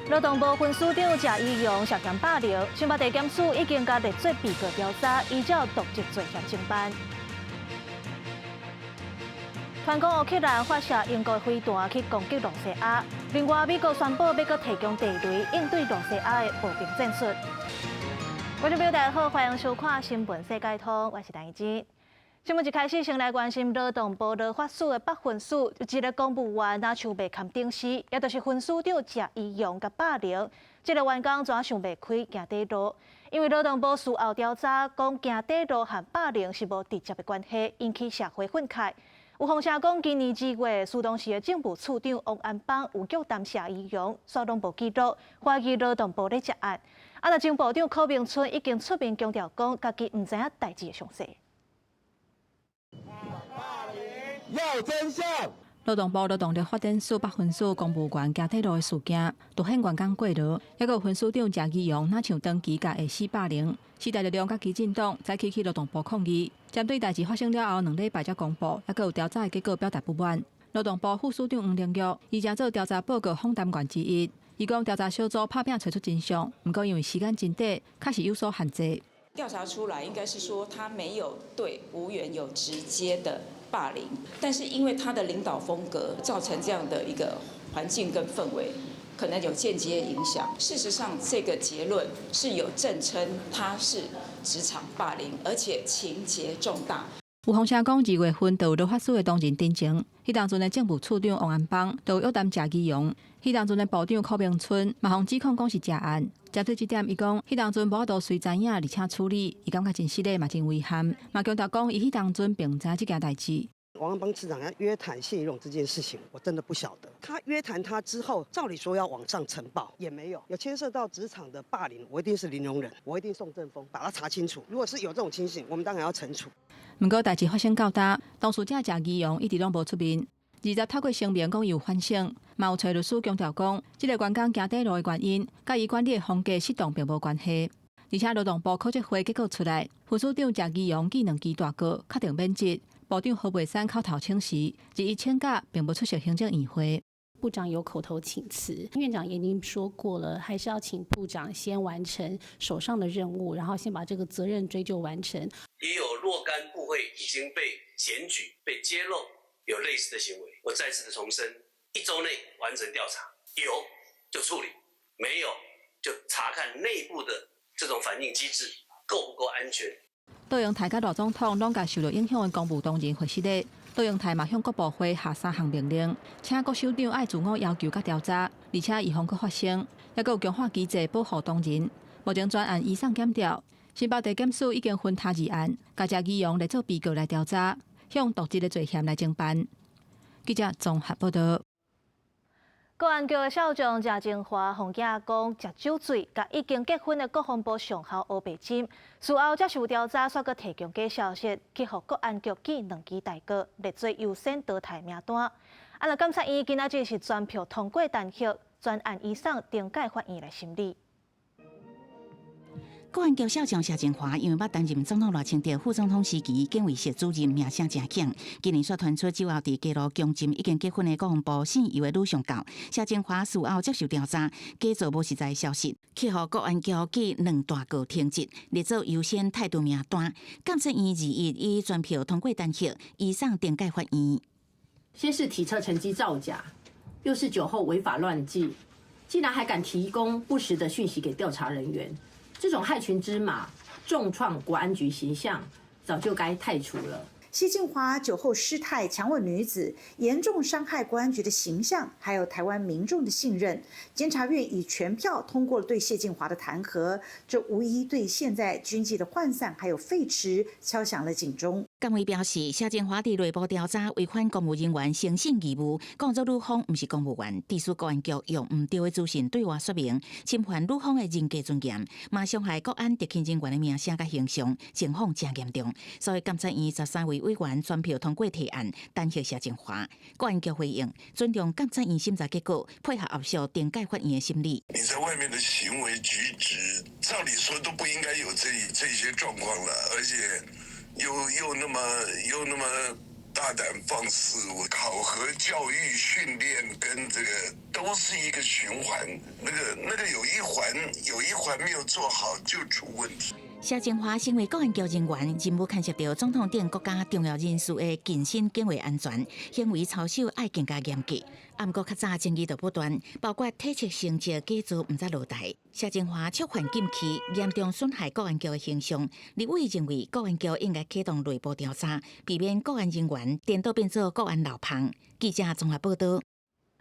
勞動部分署長謝宜容涉嫌霸凌，新北地檢署已經共列做被告調查，依照瀆職罪嫌偵辦。傳講烏克蘭發射英國飛彈去攻擊羅西亞，另外美國宣布欲閣提供地雷應對羅西亞的步兵戰術。觀眾朋友大家好，歡迎收看《新聞世界通》，我是陳怡之。新聞一開始先來關心勞動部勞發署的北分署，一个公務員若像袂堪頂事，也就是分署長謝宜容共霸凌，這个員工怎想袂開行短路？因為勞動部事後調查，講行短路和霸凌是無直接的關係，引起社會憤慨。有風聲講，今年2月，蘇東市的政務處長王安邦有約談謝宜容，煞攏無記錄，懷疑勞動部咧涉案。啊，若前部長柯銘春已經出面強調講，家己毋知影代誌的詳細。要真相。勞動部勞動力發展署北分署公務員行短路的事件，凸顯員工過勞，抑閣有分署長謝宜容，若像長期共下屬霸凌。時代力量佮基進黨早起去勞動部抗議，針對代誌發生了後2禮拜才公布，抑閣有調查的結果表達不滿。勞動部副署長黃玲玉，伊正做調查報告訪談員之一，伊講調查小組拍拚揣出真相，毋過因為時間真短，確實有所限制。調查出來應該是說，他沒有對吳員有直接的霸凌，但是因為他的領導風格造成這樣的一個環境跟氛圍，可能有間接影響。事實上，這個結論是有證稱他是職場霸凌，而且情節重大。有風聲講，2月份就有勞發署的同仁陳情，彼當陣的政務處長王安邦就約談謝宜容，彼當陣的部長柯銘春嘛予指控講是涉案。針對這點，伊講彼當陣無法度隨知影，而且處理，伊感覺真失禮嘛，真遺憾，嘛強調講伊彼當陣並毋知這件代誌。王安邦次長要約談謝宜容這件事情，我真的不曉得。他約談他之後，照理說要往上呈報，也沒有。有牽涉到職場的霸凌，我一定是零容忍，我一定送政風，把他查清楚。如果是有這種情形，我們當然要懲處。毋過代誌發生到今，當事者謝宜容一直攏無出面。20透過聲明講伊有反省，嘛有揣律師強調講，這个員工行短路的原因，佮伊管理的風格失當並無關係。而且勞動部考績會結果出來，副署長謝宜容記兩支大過，確定免職。部長何佩珊口頭請辭，而伊請假並無出席行政院會。部長有口頭請辭，院長也已經說過了，還是要請部長先完成手上的任務，然後先把這個責任追究完成。也有若干部會已經被檢舉、被揭露有類似的行為。我再次的重申，一周內完成調查，有就處理，沒有就查看內部的這種反應機制夠不夠安全。卓榮泰佮賴總統攏共受著影響的公務同仁回失禮。卓榮泰嘛向各部會下三項命令，請各首長愛自我要求佮調查，而且預防閣發生，抑閣有強化機制保護同仁。目前專案移送檢調，新北地檢署已經分他二案，共謝宜容列做被告來調查，向瀆職的罪嫌來偵辦。記者綜合報道。國安局的少將謝正華，予囝講食酒醉，共已經結婚的國防部上校烏白針，事後接受調查，煞閣提供假消息，去予國安局記兩支大過，列做優先淘汰名單。啊，若檢察院今仔日是全票通過彈劾，專案移送懲戒法院來審理。國安局少將謝正華因為捌擔任總統賴清德副總統時期，警衛室主任名聲誠響。今年煞傳出酒後佇街路強針已經結婚的國防部姓游的女上校。謝正華事後接受調查，假造無實在消息，去予國安局記兩大過停職，列做優先汰除名單。監察院21以全票通過彈劾，移送懲戒法院。先是體測成績造假，又是酒後違法亂紀，竟然還敢提供不實的訊息給調查人員。這種害群之馬，重創國安局形象，早就該汰除了。謝進華酒後失態，強吻女子，嚴重傷害國安局的形象，還有台灣民眾的信任。監察院以全票通過了對謝進華的彈劾，這無疑對現在軍紀的渙散還有廢弛敲響了警鐘。監委表示，謝正華佇內部調查違反公務人員誠信義務，講做女方毋是公務員，致使國安局用毋對的資訊對外說明，侵犯女方的人格尊嚴，嘛傷害國安特勤人員的名聲佮形象，情況誠嚴重。所以監察院13位委員全票通過提案，彈劾謝正華。國安局回應，尊重監察院審查結果，配合後續懲戒法院的審理。你在外面的行為舉止，照理說都不應該有這些狀況了，而且又那麼大膽放肆，我考核、教育、訓練跟這個都是一個循環，那個有一環沒有做好就出問題。謝金華身為國安局人員，任務牽涉到總統等國家重要人士的近身警衛安全，行為操守愛更加嚴格。毋過較早爭議就不斷，包括體測成績假造毋才落台。謝金華觸犯禁區，嚴重損害國安局的形象。立委認為國安局應該啟動內部調查，避免國安人員顛倒變做國安漏蜂。記者綜合報道。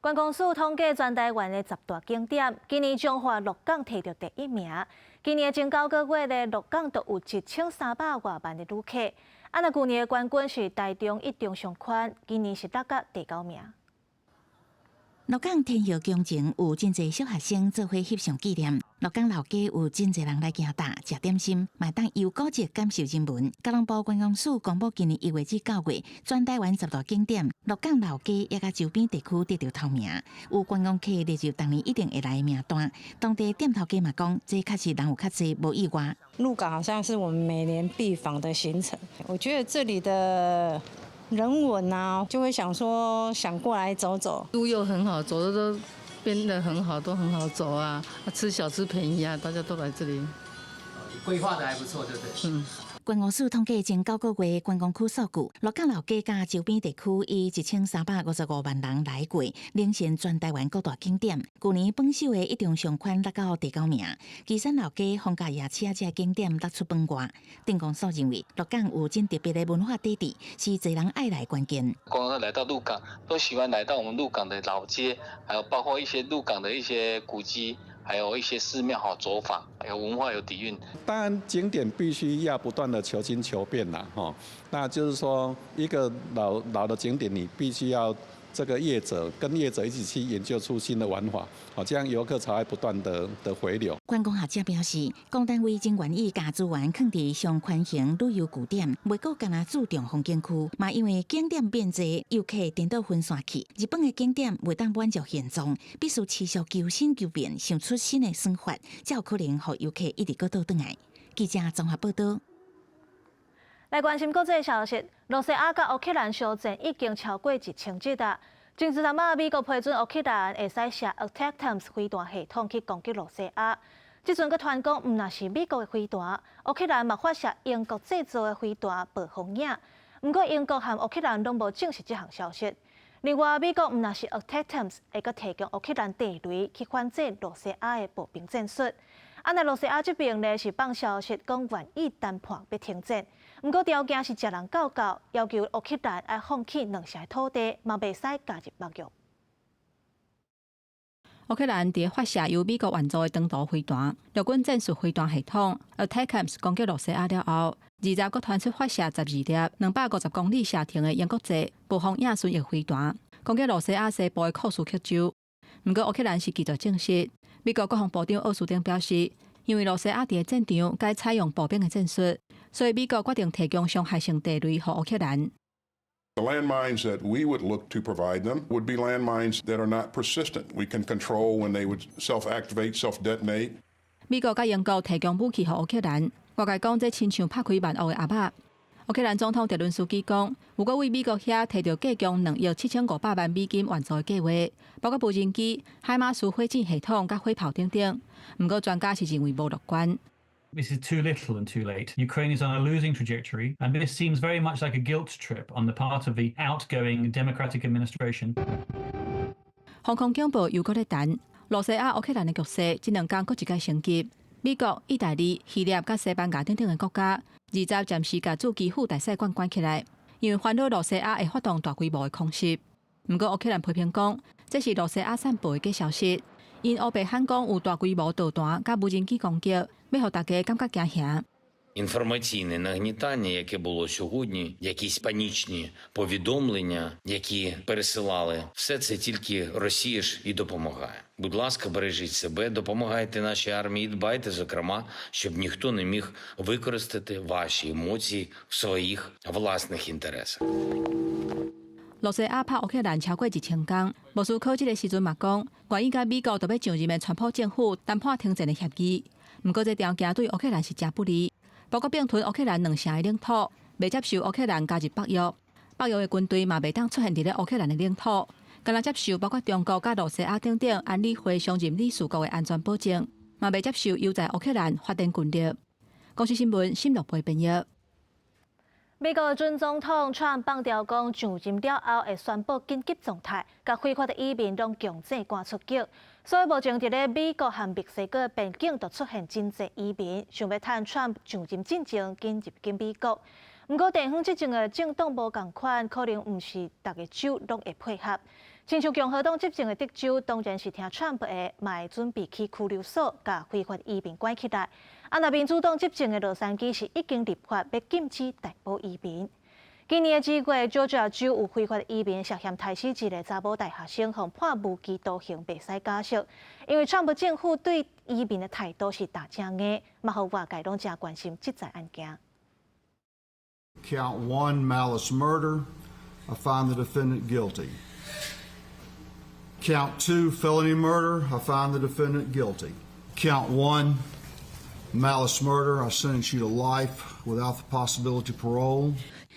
觀光署統計全台灣的十大景點，今年彰化鹿港提著第一名。今年前9個月的鹿港就有1300外萬的旅客。啊，若舊年的冠軍是台中一中商圈，今年是落甲第九名。鹿港天后宮前有真濟小學生做伙翕相紀念。鹿港老街有真濟人來行搭食點心，嘛當遊古蹟感受人文。交通部觀光署公布今年1月至9月全台灣十大景點，鹿港老街也佮周邊地區得著頭名，有觀光客列入逐年一定會來的名單。當地店頭家嘛講，這確實人有較濟，無意外。鹿港好像是我們每年必訪的行程，我覺得這裡的人文啊，就會想說想過來走走。路又很好，走的都變得很好，都很好走啊。吃小吃便宜啊，大家都來這裡。規劃得還不錯，對不對？嗯。觀光署統計前9個月觀光區數據，鹿港老街佮周邊地區以1355萬人來過，領先全台灣各大景點。舊年榜首的一中商圈落到第九名，旗山老街、逢甲夜市這景點落出榜外。鎮公所認為，鹿港有真特別的文化底蘊，是濟人愛來關鍵。觀光客來到鹿港，都喜歡來到我們鹿港的老街，還有包括一些鹿港的一些古蹟。還有一些寺廟好走訪，有文化有底蘊。當然景點必須要不斷的求新求變啦，吼。那就是說，一個老老的景點，你必須要這個業者跟業者一起去研究出新的玩法，好，這樣遊客才會不斷的回流。觀光學者表示，公單位真願意共資源囥佇上寬型旅遊據點，袂閣干焦注重風景區，嘛因為景點變濟，遊客顛倒分散去。日本的景點袂當滿足現狀，必須持續求新求變，想出新的算法，才有可能予遊客一直閣倒轉來。記者綜合報道。來關心國際消息，羅西亞佮烏克蘭相戰已經超過1000日啊。前一陣仔，美國批准烏克蘭會使射 ATACMS 飛彈系統去攻擊羅西亞。這陣閣傳講，毋但是美國的飛彈，烏克蘭嘛發射英國製造的飛彈暴風影。毋過英國和烏克蘭攏無證實這項消息。另外，美國毋但是 ATACMS 會閣提供烏克蘭地雷去反制羅西亞的步兵戰術。啊，若羅西亞這邊呢是放消息講願意談判欲停戰，毋過條件是食人夠夠，要求烏克蘭愛放棄兩成土地，嘛袂使加入北約。烏克蘭佇發射由美國援助的長途飛彈、陸軍戰術飛彈系統 ATACMS 攻擊羅西亞了後，20閣傳出發射12粒250公里射程的英國製暴風影巡弋飛彈，攻擊羅西亞西部的庫斯克州。毋過烏克蘭是拒絕證實。美國國防部長奧斯汀表示，因為羅西亞佇戰場改採用步兵的戰術，所以美國決定提供傷害性地雷予烏克蘭。 The landmines that we would look to provide them would be landmines that are not persistent. We can control when they would self-activate, self-detonate. 美國佮英國提供武器予烏克蘭，外界講這親像拍開萬惡的盒仔。烏克蘭總統澤倫斯基講，有閣對美國遐提著提供2億7500萬美金援助的計劃，包括無人機、海馬斯火箭系統佮火炮等等。毋過專家是認為無樂觀。 This is too little and too late. Ukraine is on a losing trajectory, and this seems very much like a guilt trip on the part of the outgoing Democratic administration. 防空警報又閣咧彈，羅西亞、烏克蘭的局勢這兩工閣一擺升級。美國、意大利、希臘佮西班牙等等的國家，二十暫時共駐基輔大使館關起來，因為煩惱羅西亞會發動大規模的空襲。毋過烏克蘭批評講，這是羅西亞散布的假消息，𪜶烏白喊講有大規模導彈佮無人機攻擊，欲予大家感覺驚嚇。 Інформаційне нагнітання, яке було сьогодні, якісь панічні повідомлення, які пересилали, все це тільки Росії ж і допомагає. Будь ласка, бережіть себе, допомагайте нашій армії, дбайте, зокрема, щоб ніхто не міг використати ваші емоції в своїх власних інтересах. 羅西亞拍烏克蘭超過1000工，莫斯科這个時陣嘛講，願意佮美國準備上任的川普政府談判停戰的協議。毋過這條件對烏克蘭是誠不利，包括併吞烏克蘭兩成的領土，袂接受烏克蘭加入北約，北約的軍隊嘛袂當出現佇咧烏克蘭的領土，干焦接受包括中國佮露西亞等等安理會常任理事國的安全保證，嘛袂接受優待烏克蘭發展軍力。公視新聞新樂培編譯。美國準總統川普放調講上任了後會宣布緊急狀態，共非法的移民攏強制趕出境。所以目前佇咧美國和墨西哥邊境都出現真濟移民，想欲趁川普上任進前緊入境美國。毋過地方執政的政黨無仝款，可能毋是逐个州攏會配合。親像共和黨執政的德州，當然是聽川普的，嘛會準備起拘留所，共非法移民關起來。啊，若民主黨執政的洛杉磯是已經立法欲禁止逮捕移民。今年的二月，喬治亞州有非法移民涉嫌刣死一个查某大學生，予判無期徒刑，袂使假釋。因為川普政府對移民的態度是打正硬，嘛予外界攏誠關心這則案件。 Count one, malice murder. I find the defendant guilty. Count two, felony murder. I find the defendant guilty. Count one, malice murder. I sentence you to life without the possibility of parole.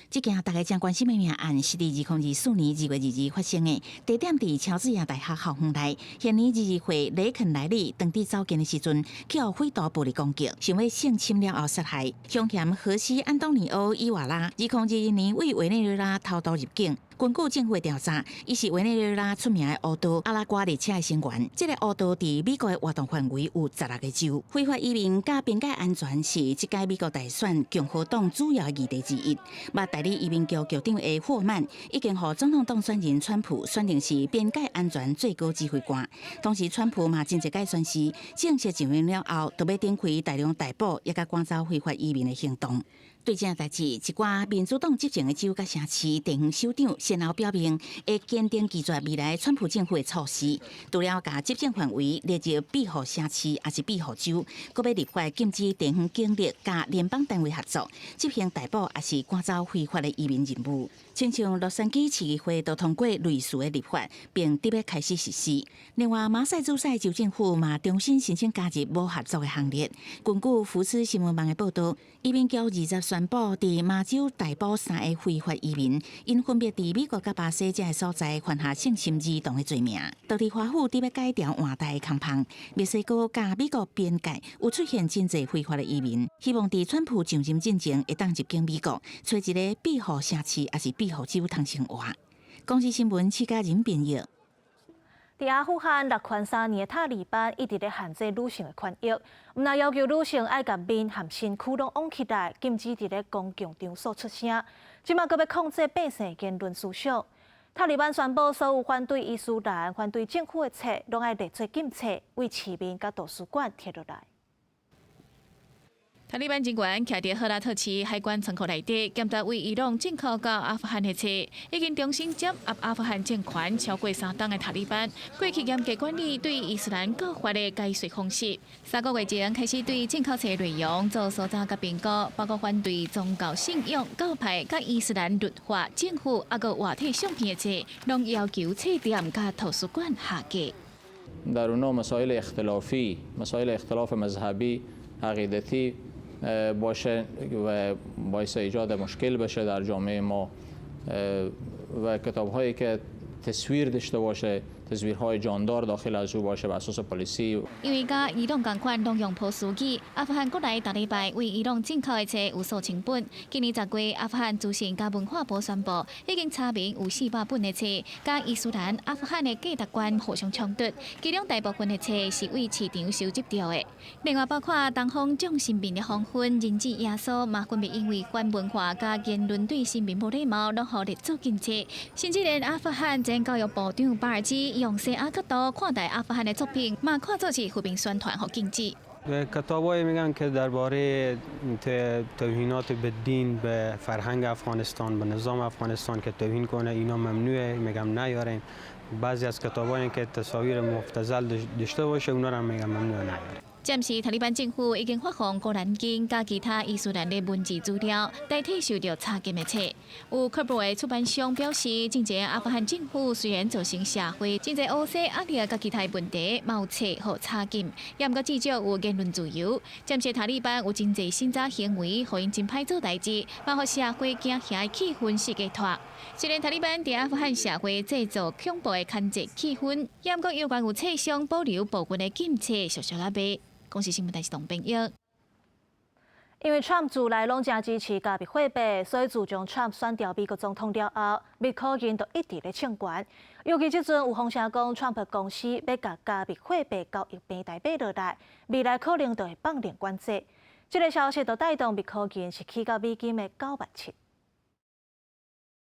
這件大家誠關心的命案是佇2024年2月22日發生的，地點佇喬治亞大學校園內。現年22歲雷肯萊利當佇走近的時陣，去予匪徒暴力攻擊，想欲性侵了後殺害。兇嫌荷西安東尼奧伊瓦拉，2021年對委內瑞拉偷渡入境。根據政府的調查，伊是委內瑞拉出名的黑道阿拉瓜列車的成員。這個黑道佇美國的活動範圍有16個州。非法移民佮邊界安全是這屆美國大選共和黨主要議題之一。嘛，代理移民局局長的霍曼已經予總統當選人川普選定是邊界安全最高指揮官。同時，川普嘛真濟擺宣示，正式上任了後，就欲展開大量逮捕，抑佮趕走非法移民的行動。對這代誌，一寡民主黨執政的州佮城市地方首長先後表明，會堅定拒絕未來川普政府的措施。除了共執政範圍列入庇護城市，抑是庇護州，閣欲立法禁止地方警力佮聯邦單位合作執行逮捕，抑是趕走非法的移民任務。親像洛杉磯市議會都通過類似的立法，並準備開始實施。另外，馬賽諸塞州政府嘛重新申請加入無合作的行列。根據福斯新聞網的報導，移民局20宣布，佇麻州逮捕三个非法移民，𪜶分別佇美國佮巴西這个所在犯下性侵兒童的罪名。當地華府佇欲改朝換代的空縫，墨西哥佮美國邊界有出現真濟非法的移民，希望佇川普上任進前會當入境美國，揣一个庇護城市抑是庇護州通生活。公視新聞，施嘉仁編譯。佇阿富汗奪權3年的塔利班一直咧限制女性的權益，毋但要求女性愛共面和身軀攏掩起來，禁止佇咧公共場所出聲。這馬閣欲控制百姓的言論思想。塔利班宣布，所有反對伊斯蘭、反對政府的冊，攏愛列做禁冊，對市面佮圖書館貼落來。塔利班人員徛佇赫拉特市海關倉庫內底，檢查對伊朗進口到阿富汗的冊，已經重新掌握阿富汗政權超過3冬的塔利班，過去嚴格管理對伊斯蘭教法的解說方式。3個月前開始對進口冊內容做搜查佮評估，包括反對宗教信仰、教派佮伊斯蘭律法、政府抑閣活體相片的冊，攏要求冊店佮圖書館下架。 در اونا مسائل اختلافی، مسائل اختلاف مذهبی، عقیدتی باشه و باعث ایجاد مشکل بشه در جامعه ما و کتاب هایی که تصویر داشته باشه، تصویرهای جاندار داخل از او باشه، بر اساس پالیسی 因為佮伊朗仝款攏用波斯語，阿富汗國內逐禮拜對伊朗進口的冊有數千本。今年10月，阿富汗資訊佮文化部宣布，已經查明有400本的冊，佮伊斯蘭、阿富汗的價值觀互相衝突。其中大部分的冊是對市場收集著的。另外，包括東方眾神廟的黃昏、人質耶穌，嘛分別因為反文化佮言論對神明無禮貌，攏予列做禁冊。甚至連阿富汗前教育部長巴爾基用西亞角度看待阿富汗的作品，嘛看做是負面宣傳予禁止。 کتابایی میگن که درباره توهینات به دین، به فرهنگ افغانستان، به نظام افغانستان که توهین کنه، اینا ممنوعه، میگم نیارین. بعضی از کتابایی که تصاویر مبتذل داشته باشه، اونا رو هم میگم ممنوعه، نیارین. 暫時塔利班政府已經發放古蘭經佮其他伊斯蘭的文字資料，代替受著查禁的冊。有喀布爾的出版商表示，進前阿富汗政府雖然造成社會真濟烏西壓力佮其他問題，嘛有冊予查禁，也毋過至少有言論自由。暫時塔利班有真濟審查行為，予𪜶真歹做代誌，嘛予社會驚嚇的氣氛四界拖。雖然塔利班佇阿富汗社會製造恐怖的牽制氣氛，也毋過猶原有冊商保留部分的禁冊，俗俗仔賣。公視新聞台是董編譯。因為川普自來攏誠支持加密貨幣，所以自從川普選著美國總統了後，密可銀就一直咧衝懸。尤其這陣有風聲講，川普公司欲共加密貨幣交易平台買落來，未來可能就會放令管制。這個消息就帶動密可銀是起到美金的9萬7。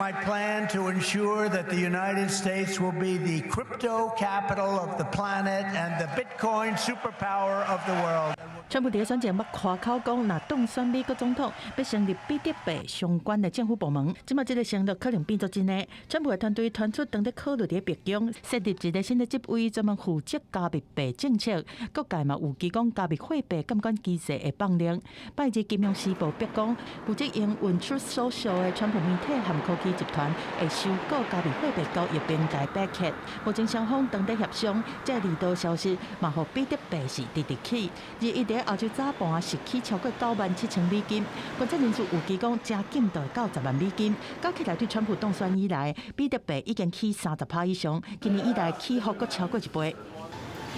My plan to ensure that the United States will be the crypto capital of the planet and the Bitcoin superpower of the world. 川普佇選前捌誇口講，若當選美國總統，欲成立比特幣相關的政府部門。這馬這个承諾可能變做真的。川普的團隊傳出當咧考慮佇白宮設立一個新的職位，專門負責加密幣政策。各界嘛預期講加密貨幣監管機制會放令。拜日金融時報白講，負責營運 Truth Social 的川普媒體和科技集團會收購加密貨幣交易平台 Bitget。目前雙方當咧協商，這個利多消息嘛，予比特幣是直直起。21佇歐洲早盤是起超過97,000美金，觀察人士預期講，誠緊就會到10萬美金。加起來對川普當選以來，比特幣已經起30趴以上，今年以來起伏閣超過一倍。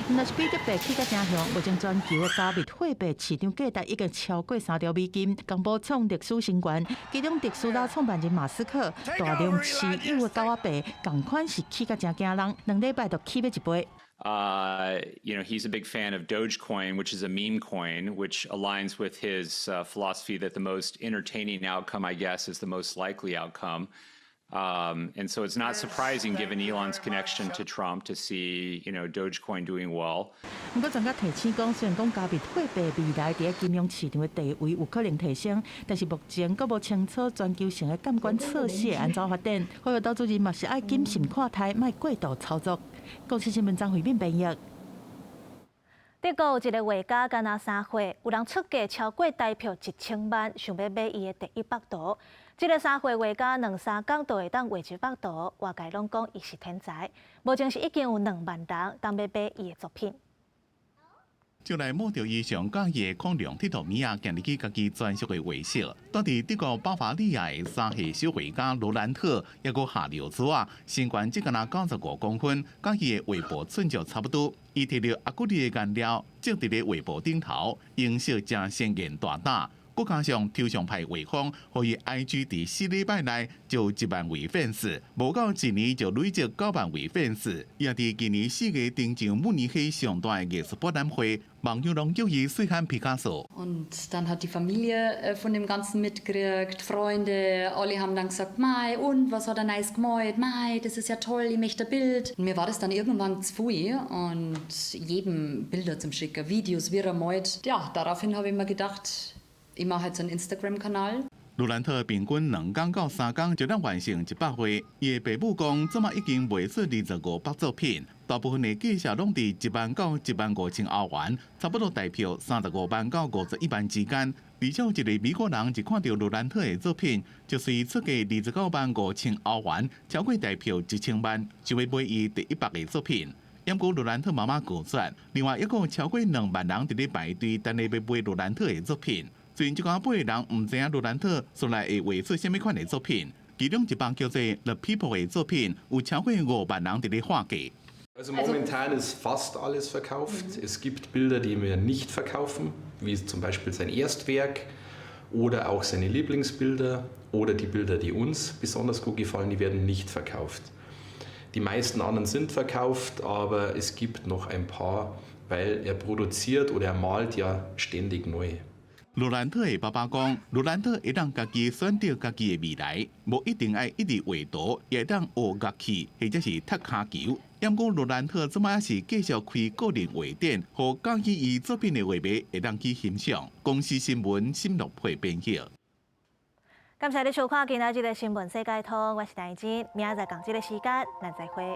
若是比特幣起甲誠凶，目前全球的加密貨幣市場價值已經超過3兆美金，共無創歷史新高。其中特斯拉創辦人馬斯克大量持有的狗仔幣，仝款是起甲誠驚人，2禮拜就起欲一倍。 He's a big fan of Dogecoin, which is a meme coin, which aligns with his philosophy that the most entertaining outcome, I guess, is the most likely outcome. And so it's not surprising, given Elon's connection to Trump, to see Dogecoin doing well. 毋過專家提醒講，雖然講加密貨幣未來佇金融市場的地位有可能提升，但是目前閣無清楚全球性的監管措施會按怎發展。所以投資人嘛是愛謹慎看待，莫過度操作。公視新聞張惠敏編譯。德國有一个畫家，干焦3歲，有人出價超過台票1000萬，想欲買伊的第一幅圖。這个3歲畫家兩三工就會當畫一幅圖，外界攏講伊是天才。目前是已經有2萬人等欲買伊的作品。就來摸著伊上佮意的恐龍鐵頭物仔，建立起家己專屬的畫室。蹛佇德國巴伐利亞的3歲小畫家羅蘭特，抑閣下尿苴仔，身懸只敢若95公分，佮伊的畫布寸就差不多。伊提著阿古麗的顏料，種佇咧畫布頂頭，顏色誠鮮豔大膽。閣加上抽象派畫風，予伊 IG 佇4禮拜內就1萬位粉絲，無夠一年就累積9萬位粉絲。也佇今年4月登上慕尼黑上大的藝術博覽會，網友攏叫伊細漢畢卡索。 Und dann hat die Familie von dem Ganzen mitgekriegt, Freunde, alle haben dann gesagt, mei, und was hat er Neues gemalt? Mei, das ist ja toll, ich möchte ein Bild. Und mir war das dann irgendwann zu viel und jedem Bilder zum Schicken, Videos, wie er malt. Ja, daraufhin habe ich mir gedacht, ich mache jetzt einen Instagram-Kanal. 盧蘭特平均2工到3工就能完成一幅畫。伊的爸母講，這馬已經賣出25幅作品，大部分的價數攏佇1萬到1萬5千歐元，差不多台票35萬到51萬之間。而且有一个美國人一看著盧蘭特的作品，就隨出價29萬5千歐元，超過台票1000萬，想欲買伊第一百个作品。毋過盧蘭特媽媽拒絕，另外抑閣有超過2萬人佇咧排隊等咧欲買盧蘭特的作品。雖然這寡買的人毋知影盧蘭特紲來會畫出啥物款的作品，其中一幅叫做《The People》的作品，有超過5萬人佇咧喊價。 Also momentan ist fast alles verkauft. Es gibt Bilder, die wir nicht verkaufen, wie zum Beispiel sein Erstwerk oder auch seine Lieblingsbilder oder die Bilder, die uns besonders gut gefallen, die werden nicht verkauft. Die meisten anderen sind verkauft, aber es gibt noch ein paar, weil er produziert oder er malt ja ständig neu. 盧蘭特的爸爸講：盧蘭特會當家己選擇家己的未來，無一定愛一直畫圖，也會當學樂器或者是踢跤球。毋過盧蘭特這馬是繼續開個人畫展，予佮意伊作品的畫迷會當去欣賞。公視新聞新樂配編譯。感謝你收看今仔日的新聞世界通，我是戴真，明仔載仝這个時間，咱再會。